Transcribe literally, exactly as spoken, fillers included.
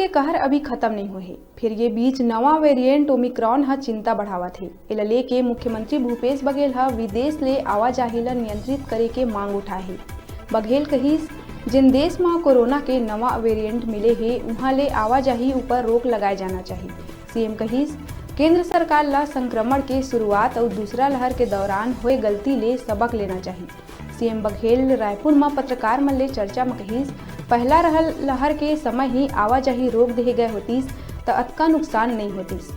के कहर अभी खत्म नइ होए हे। फेर ये बीच नवा वेरिएंट ओमिक्रॉन ह चिंता बढ़ावत हे। एला लेके मुख्यमंत्री भूपेश बघेल ह विदेश ले आवाजाही ल नियंत्रित करे के मांग उठाए हे। बघेल कहिस, जेन देश म कोरोना के नवा वेरिएंट मिले हे, उहां ले आवाजाही ऊपर रोक लगाए जाना चाही। सीएम कहिस, केंद्र सरकार ल संक्रमण के शुरुआत अउ दूसरा लहर के दौरान होए गलती ले सबक लेना चाही। सीएम बघेल रायपुर म पत्रकार मन ले चर्चा म कहिस, पहला रहल लहर के समय ही आवाजाही रोक देहे गए होतिस, त अतका नुकसान नइ होतिस।